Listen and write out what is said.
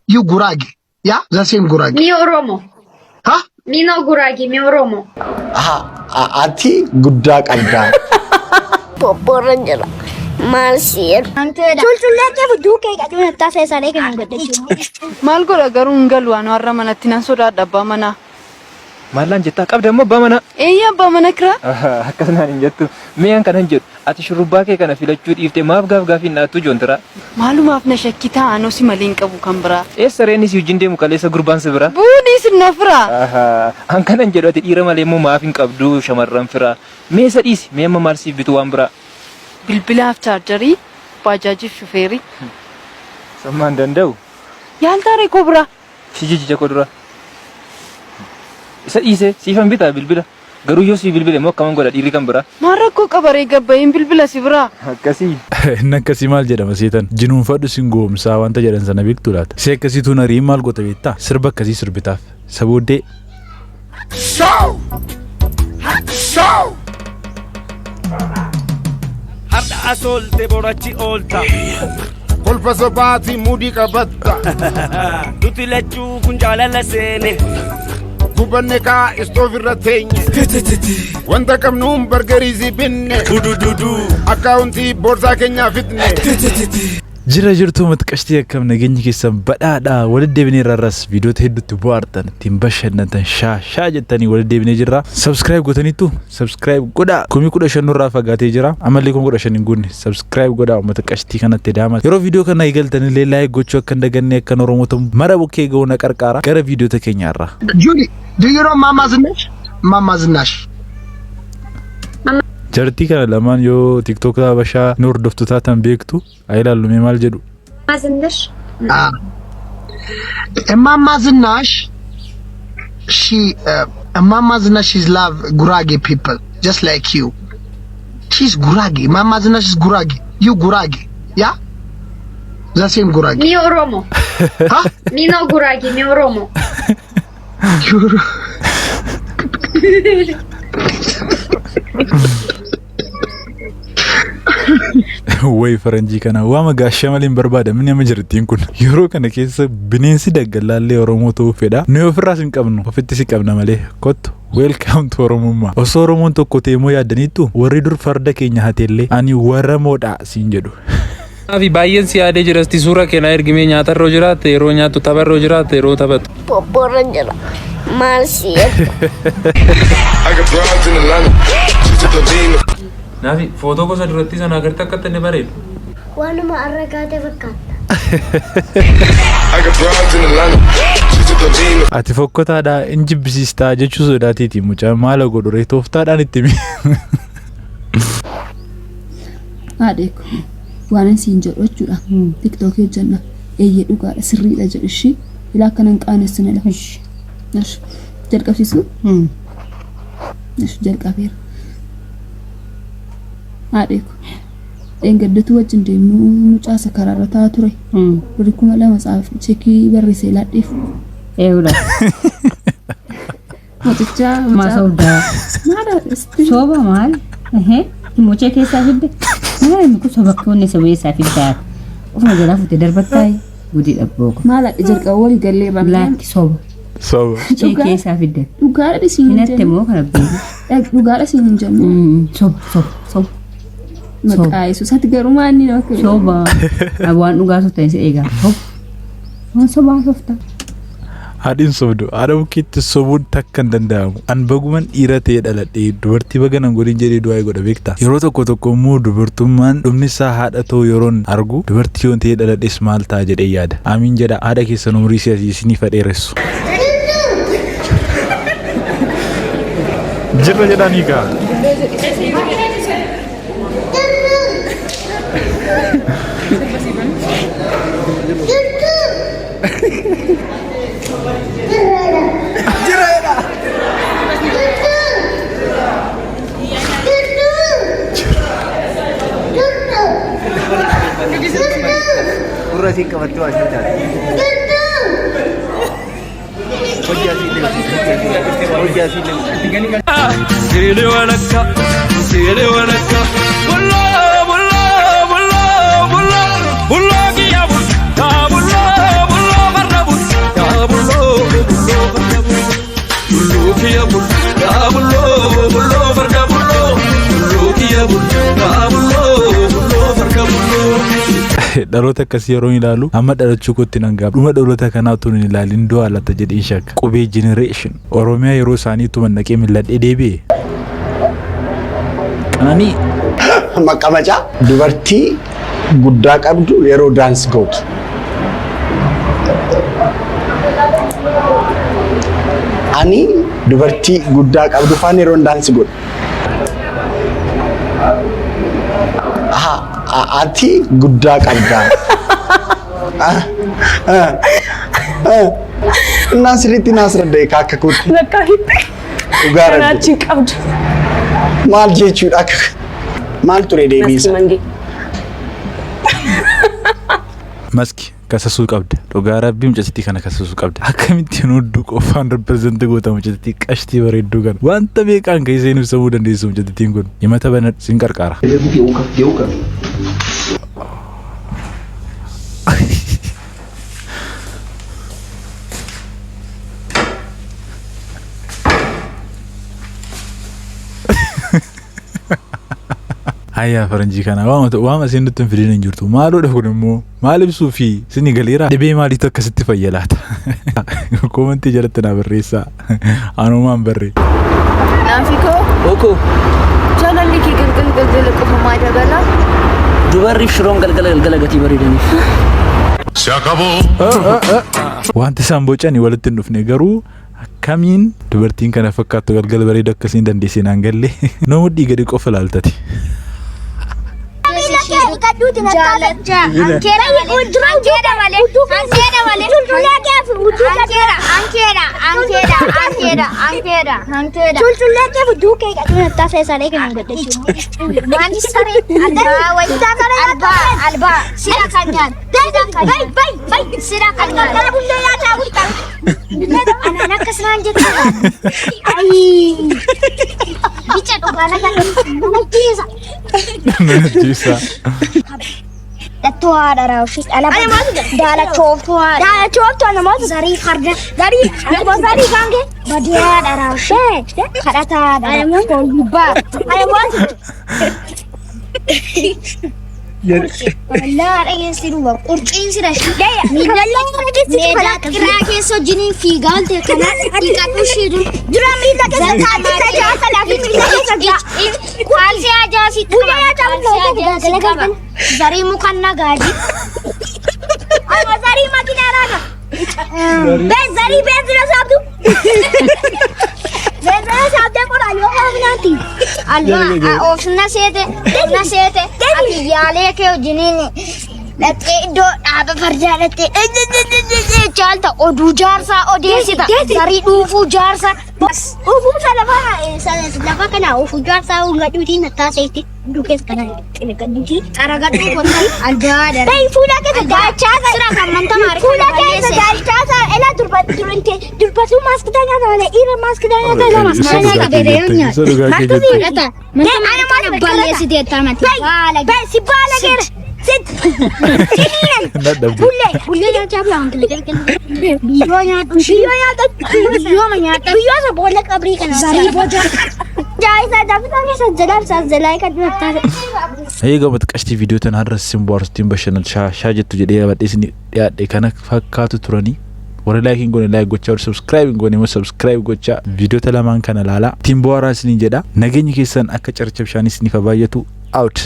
You Gurage. Yeah, the same Gurage. Me Oromo. Huh? Me no Gurage, me Oromo. Ati guddaa qabdaa. Popporra jira. Maal si'eer. Culcullee akka duukee qacuun taasisa isaanii kan godhachuu. Maal godha garuu hin galu waan warra manatti nan sodaadha abbaa manaa. Maallaan jettaa qabda immoo abbaa manaa. Eeyya abbaa mana kiraa. Akkas naan hin jettu. Mee an kanan jedhu ati shurrubbaa kee kana filachuu dhiiftee maaf gaaf gaafii hin dhaattu joontiraa. Maalumaaf na shakkitaa anoo si malee hin qabu kan biraa. Eessa reenni si wajjin deemu kaleessa gurbaan si biraa. Buunii sinna firaa. An kanan jedhu ati dhiira malee immoo maaf hin qabdu shamarran firaa. Mee isa dhiisi mee amma maal siif bitu waan biraa. Bilbilaaf chaarjarii, baajaajiif shufeerii. Sammaan danda'u. Yaaltaaree koo biraa. Si jijjicha koo dura. Isa dhiisee siifan bitaa bilbila. Garuu yoo sii bilbile immoo akkaman godha dhiirri kan biraa. Maal rakkoo qabaree gabba'iin bilbila si biraa. Akkasii. Inni akkasii maal jedhama seetan? Jinuunfadhu sin goomsaa wanta jedhan sana beektu laata? Si akkasiitu nariin maal goota beektaa? Sirba akkasii sirbitaaf. Isa booddee Har'a as oolte borachi oolta. Kolfa sobaatii mudii qabatta. Nuti lachuu kun jaalala seene. Gubanne kaa istoof irra teenye. Wanta qabnuun bargariisii binne. Akkaawuntii boorsaa keenyaa fitne. Jira jirtuu maxqashtii akkam nageenyi keessan badhaadha walitti deebinee irraas viidiyoota hedduutti bohaartan ittiin bashannantan shaa shaa jettanii walitti deebinee jirra. Subscribe gootaniittu subscribe godhaa 15,000 nurraa fagaatee jira ammallee 15,000 hin guunne subscribe godhaa uummata qashtii kanatti daama. Yeroo viidiyoo kana eegaltanillee like gochuu akka hin daganne akkan Oromoota mara bukkee ga'uu na qarqaara gara viidiyoota keenyaarraa. Julie, do you know Mama Zinash? Mama Zinash. Jartii kana lamaan yoo TikTok Habashaa ni hordoftu taatan beektu haa ilaallu mee maal jedhu. Mazindash. Ah. Mama Zinash, she, Mama Zinash is love Gurage people, just like you. She's Gurage. Mama Zinash is Gurage. You Gurage. Yeah? The same Gurage. Me Oromo. Huh? Me no Gurage, me Oromo. You Way faranjii kana waama gaashaa malee hin barbaadamin nama jirtiin kun yeroo kana keessa bineensi daggallaallee Oromoo ta'uu fedha. Nuyi ofirraas hin qabnu ofitti si qabna malee kottu welcome to Oromummaa. Osoo Oromoon tokko ta'e immoo yaaddaniittu warri dur farda keenya hateellee ani warramoodha siin jedhu. Fi baay'een si yaadee jirasti suura kee naa ergimee nyaatarra jiraatte yeroo nyaattu tapharra jiraatte yeroo taphattu. Popporra jira. Maal si'eer. Naafi footoo gosa duratti sana agartee akka inni bareedu. Waanuma arra gaate fakkaata. Ati fokkotaadha in jibbisiistaa jechuu sodaateeti mucaa maala godhure tooftaadhaan itti himi. Haadhe ko waanan siin jedhu jechuudha. Tiktookii hojjenna. Eeyyee dhugaadha sirriidha jedhu ishii. Ilaa akkana hin qaanessinedha. Ishi. Jalqabsiisu? Ishi jalqabeera. Haadhe ko dheengaddatu wajjin deemnu mucaasa karaarra taa'aa ture. Birri 2,000 tsaaf cheekii barreessee laadheef. Eewudha. Mucichaa Maa mucaa. sobdaa. Maala isti. Soba maal? Ehee. Mucee keessaa fidde. Maal inni kun soba kun isa keessaa fiddaa. Ofuma jalaa fuutee darbattaayi. Gudii dhabboo. Maal haadhe jalqaba walii gallee irraa. Laakki soba. Soba. Mucee Dhugaa. keessaa fidde. Dhugaadha siin hin Hin hatte jennu. moo kana beeku. Dhugaadha siin hin jennu. Soba soba soba. Maqaa Yesuus ati garuu maal inni nama kennu. Soba. Waan dhugaa softan isa eegaa. Soba. Waan sobaa softa. Haadhi hin sobdu. Haadha bukkeetti sobuun takka hin danda'amu. An baguman dhiira ta'ee dhaladhee dubartii baga nan godhin jedhee du'aa godha beektaa. Yeroo tokko tokko immoo dubartummaan dhumni isaa haadha ta'uu yeroon argu dubartii yoon ta'ee dhaladhes maal ta'a jedhee yaada. Amiin jedha haadha keessan umurii si'asii isiniif haa dheeressu. Jirra jedhanii kaa. Gurra isiin qabattee waa isin taate. Hojjaa isiin Hojjaa isiin Seele walakka, seele walakka. Bulloo, bulloo, bulloo, bulloo. Bulloo kiyya bulloo, bulloo, bulloo farda. Dhaloota akkasii yeroo ilaalu amma dhalachuu kootti nan gaaba. Dhuma dhaloota kanaa utuu hin ilaalin du'a laata jedhee shakka. Qubee generation. Oromiyaa yeroo isaanii utuma naqee mil'adhee deebi'e. Qananii. Maqqamacaa dubartii guddaa qabdu yeroo dance gootu. Ani dubartii guddaa qabdu faana yeroo dance godhu. Aha, ati guddaa qabda. Innaan sirriitti naas radda'e akka kootti. Lakkaa hitte. Dhugaa Kanaa rabbi. achi hin qabdu. Maal jechuudha akka maal ture deebiinsa? Maskii mangee. Maski kasasuu qabda. Dhugaa rabbii mucattii kana kasasuu qabda. Akkamittiin hudduu qofaan represent goota mucattii qashtii bareedduu kana. Wanta beekaan kan isheen ibsamuu dandeessu mucattiin kun. Himata bana sin qarqaara. Hayyaa faranjii kana waama waama isin nutti hin fidin hin jirtu. Maaloodha kun immoo maal ibsuu fi isin galeera dhibee maaliitu akkasitti fayya laata? Koomantii jalatti naa barreessaa. Anumaan barree. Naafikoo. Okoo. Jaalalli kee galgala galgala qofa maa dabala? Dubarriif shiroon galgala galgala gatii bareedaniif. Wanti isaan bocani walitti hin dhufne garuu akkamiin dubartiin kana fakkaattu galgala bareedu akkasiin dandeessee naan galle. Nama mudhii gadi qofa laaltati. Nama ajjeesaa. Dhattuu haadha raawwii dhala daalachooftuu haadha daalachooftuu namoota zarii farda zarii zarii gaangee badii haadha raawwii kadhata haadha gubbaa Wallaa dhageessi duuba qurciin si dhashi. Miila qiraa keessa wajjiniin fiigaa olte kanaan dhiqadhu ishee dur. Dura miila keessa kaatti tajaa kanaa fi miila keessa jaa. Kaalsii ajaa si qaba. Kaalsii ajaa si qaba. Zarii muka nagaaji. Amma zarii makiinaa raaka. Bee zarii beenzila saabdu. Beenzila saabdee qoraan yoo oofnaati. Albaa oofna seete oofna seete ati yaalee kee wajjiniin dhaqxee iddoo dhaaba fardaa dhaqxee jaalta oduu jaarsaa odeessita zarii dhuufuu jaarsaa. Dhuufuu isa lafa kana oofuu jaarsaa gadhuutiin nattaaseetti. Dukees kana xiliqadhuutii xaragadhuu kottan albaa dara. Bayi fuula keessa daachaa sira kan manta maari fuula keessa daachaa isaa ela durba durinte durbatuu maaskitaa nyaata malee dhiira maaskitaa nyaata lama Isa dhugaa kee jette. Isa dhugaa kee jette. Manta maari kana balleessitee taamati. Baala si baala geera. Sit. Siniinan. Dadhabde. Bullee bullee nyaachaa bulaa wanti Biyyoo nyaadhu. Biyyoo nyaadhu. Biyyoo nyaadhu. Biyyoo isa boolla qabrii kana. Zarii boca. Jaayisaa dafisaa keessa jalaa jalaa kan taate. Egaa maxqashtii viidiyoo tana har'a isin bohaarsitiin bashannantu shaa jettu jedhee qabadhee isin dhiyaadhe kana fakkaatu turanii. Warri like hin goone like gochaa, warri subscribe hin goone immoo subscribe gochaa viidiyoota lamaan kana ilaalaa. Ittiin bohaaraa isiniin jedha. Nageenyi keessan akka cirracha bishaanii isiniif haa baay'atu. Out.